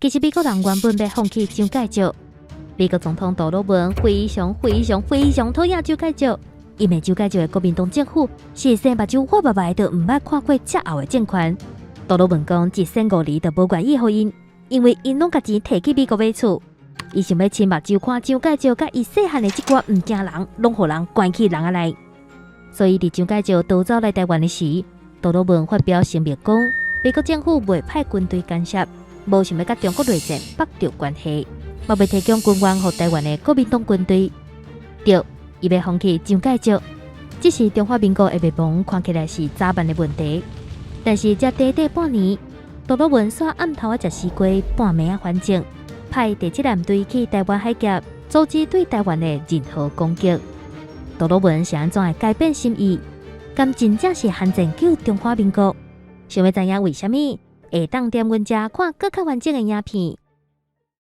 其實美國人原本欲放棄蔣介石，美國總統杜魯門非常非常非常討厭蔣介石，因為蔣介石的國民黨政府是生目睭發白白都毋捌看過遮吽的政權。杜魯門講一仙五厘都無願意予𪜶，因為𪜶攏共錢提去美國買厝。伊想欲親目睭看蔣介石佮伊細漢的這寡毋驚人，攏予人關去籠仔內。所以佇蔣介石逃走來台灣的時，杜魯門發表聲明講，美國政府袂派軍隊干涉，無想欲佮中國內戰縛著關係，嘛袂提供軍援予台灣的國民黨軍隊。對，伊欲放棄蔣介石，這是中華民國的滅亡，看起來是早晚的問題。但是這短短半年，杜魯門煞暗頭仔食西瓜，半暝仔反正，派第七艦隊去台灣海峽，阻止對台灣的任何攻擊。杜魯門是按怎會改變心意？敢真正是韓戰救中華民國？想欲知影為啥物？會當踮阮遮看閣較完整的影片。